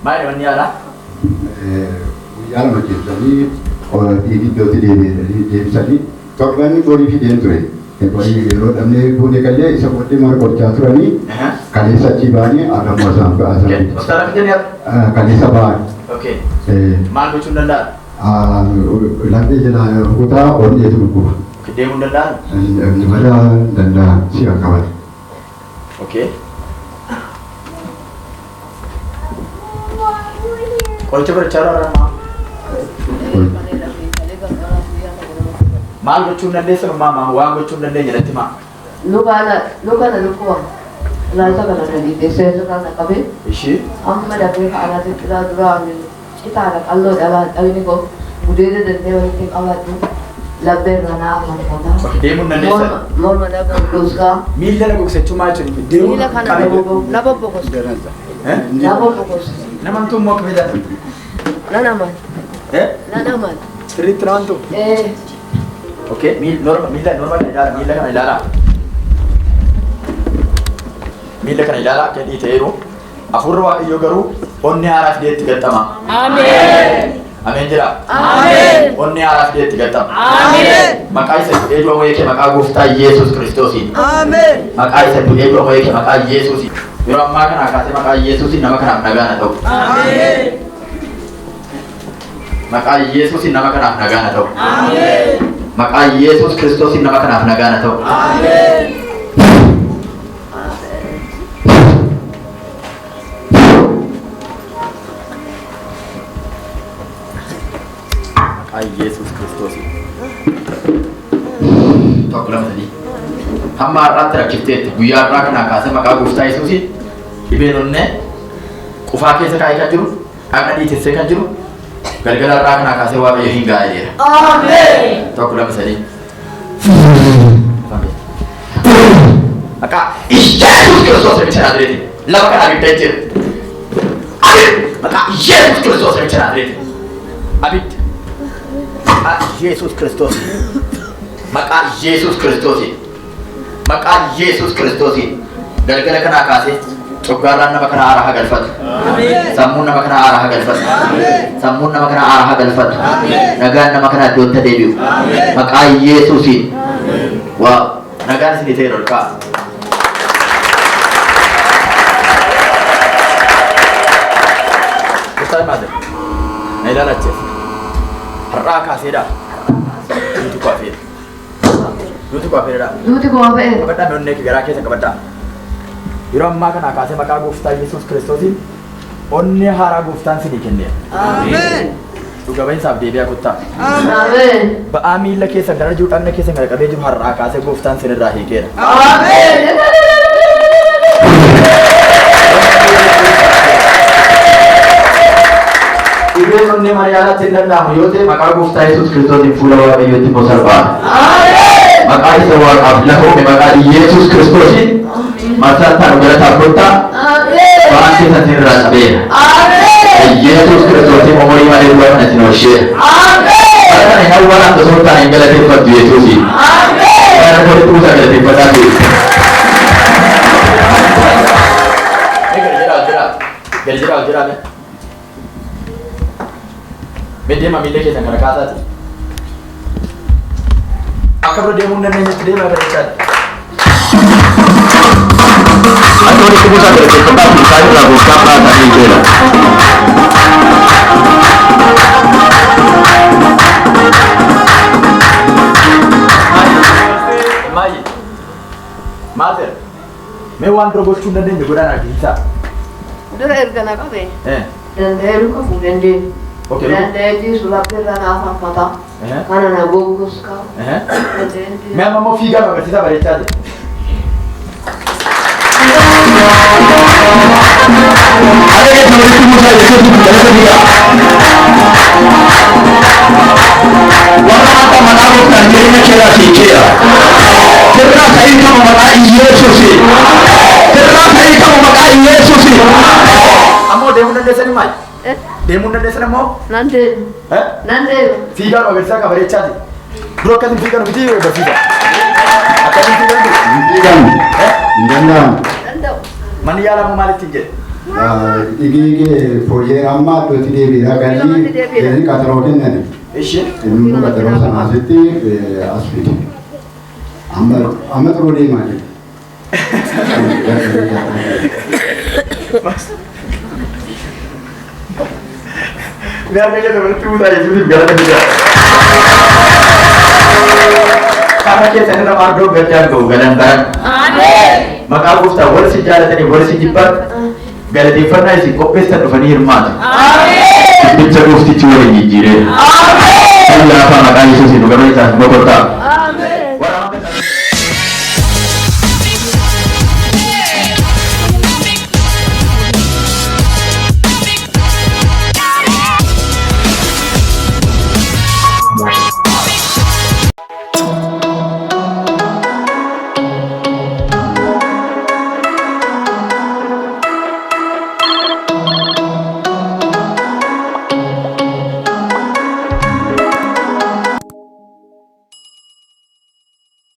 Maali wanni yaalaa? Guyyaa 2 ciibsanii dhiigi iddootti deebi'anii deebisanii torbanni borii fideen ture. Borii yeroo dhabnee fuunee gallee isa booddee mana qorichaa turanii kaleessa achii ba'anii har'a immoo isaan ba'an. Hospitaala fidanii har'a? Kaleessa ba'an. Okay. Maal gochuu hin danda'an? Lafee jalaa rukutaa onneetu dhukkuba. Okay, deemuu hin danda'an? Mala danda'an si'a qaban. Okay. Qoricha qorichaa irraa ammaa. Maal gochuu hin dandeessan ummaa waan gochuu hin dandeenye natti himaa. Luka na dhukkuba. Ilaalcha kana na dhiiteessee irraa na qabee Ishii. amma dafee ka'anaatti xiraa duraa citaadha qalloo dhalaa dhagni koo gudeeda dandee walitti hin qabadhu laphee irraa na amanfata. Okay, deemuu hin dandeessan. Morma na goggosgaa. Miilla na gogsachuu maal jechuudha? Deemuu Miila kana na bobbokosa. Eh? Na bobbokosa. Nama tummoo akka fayyadamu. Nan amana. Eh? Nan amana. Sirriitti nama tummoo. Eh. Okay, miila norma miila norma kana ilaala, miila kana ilaala. Miila kana ilaala akka inni ta'eeru. Hafuurri Waaqayyoo garuu onnee haaraa fidee itti gaxxama. Ameen. Ameen jedha. Ameen. Onnee haaraa fidee itti gaxxama. Ameen. Maqaa isa du'ee du'a mo'ee kee maqaa gooftaa Yesuus Kiristoosiin. Ameen. Maqaa isa du'ee du'a mo'ee kee maqaa Yesuusiin. Yeroo ammaa kanaa kaasee maqaa Yesuusiin nama kanaaf nagaa na ta'u. Ameen. Maqaa Yesuusiin nama kanaaf nagaa na ta'u. Ameen. Maqaa Yesuus Kiristoosiin nama kanaaf nagaa na ta'u. Ameen. Maqaa Yesuus Kiristoosiin. 1 2 3. Hamma har'aatti rakkifteetti guyyaa har'aa kanaa kaasee maqaa gooftaa Yesuusiin dhibeen onnee qufaa keessa kaa'ee kan jiru dhaqna dhiitessee kan jiru galgala har'aa kanaa kaasee Waaqayyo hin ga'a jedheera. Ameen. 1 2 3. Maqaa Yesuus Kiristoos namicha Naazreetiin lafa kana abidda jira. Abidda maqaa Yesuus Kiristoos namicha Naazreetiin. Abidda maqaa Yesuus Kiristoos. Maqaa Yesuus Kiristoosiin. Maqaa Yesuus Kiristoosiin. Galgala kanaa kaasee coggaarraan nama kanaa aaraa haa galfatu. Sammuun nama kanaa aaraa haa galfatu. Sammuun nama kanaa aaraa haa galfatu. Nagaan nama kanaa iddootti deebi'u. Maqaa Yesuusiin. Waa nagaan isinii ta'eera ol ka'a. Gooftaan maal jedha? Na ilaalacheef. Har'aa kaaseedha. Duuti koo hafeera. Duuti koo hafeera. Duuti koo hafeera. Qabadhaa mee onnee kee garaa keessa qabadhaa. Yeroo ammaa kanaa kaasee maqaa gooftaa Yesuus Kiristoosiin onnee haaraa gooftaan sinii kenneera. Ameen. Dhuga ba'iinsaaf deebi'aa kottaa. Ameen. Ba'aa miilla keessan kanarra jiru dhagna keessan kana qabee jiru har'aa kaasee gooftaan sinirraa hiikeera. Ameen. Dhibeen onnee mana yaalaatti hin danda'amu yoo ta'e maqaa gooftaa Yesuus Kiristoosiin fuula Waaqayyootti immoo salphaadha. Maqaa isa waaqaaf lafa uume maqaa Yesuus Kiristoosiin marsaa taanu galataaf kottaa ba'aan keessan sinirraa cabeera. Yesuus Kiristoosiin umurii malee du'a kana isin oolcheera. Bara kana hin awwaalamtu osoo hin taane hin galateeffattu Yesuusiin. Bara walitti buusaa galateeffataa ta'e. Gadi jedhaa ol jedhaa. Gadi jedhaa ol jedhaa mee. Mee deema miilla keessan kana kaasaati. Akka dura deemuu hin dandeenyetti deemaa bareechaadha. Akka walitti buusaa galateeffadhaa fi isaan irraa gooftaan baatanii hiikeera. Maayyi. Maal ta'e? Mee waan dura gochuu hin dandeenye godhaan argisiisaa. Dura erga na qabe Eh. danda'ee luka fuudhee hin deemu. Okay, luka- Danda'ee ciisu laphee irra naaf haffata. Eh. Kana na goggoska. Eh. Danda'ee hin Mee amma immoo fiigaa nu agarsiisaa bareechaa ta'e. Akka keessa walitti buusaa Yesuusiif galata fidaa. Warra akka maqaa gooftaan jireenya keerraa si hiikeera. Sirraa ta'ii kama maqaa Yesuusiin. Sirraa ta'ii kama maqaa Yesuusiin. Ammoo deemuu dandeessanii maali? Deemuu hin dandeessan immoo? Nan deema. Eh? Nan deema. Fiigaa nu agarsiisaa ka bareechaati. Dura akkasiin fiigaa nu miti barsiisa. Akkasiin fiigaa nu. Hin fiigamu. Eh? Hin danda'amu. Danda'u. Manni yaalamu maalittiin jedhe? Dhiigni fooyyee amma iddootti deebiidha. Galii galii qaxaroo kennani. Isheen Inni immoo qaxaroo sana asitti as fide. Amma amma xuruu deemaa jira. Mee harka keessa walitti buusaa Yesuusiif galata fidaa. Karra keessan irra maardoo gaddaan ga'u galan baran. Maqaa gooftaa warri si jaalatanii warri si jibban galateeffannaa isin qopheessan dhufanii hirmaatu. Dubbicha gooftichi waliin jijjiiree. Kan laafaa maqaa Yesuusiin dhugamee isaaf boqotaa.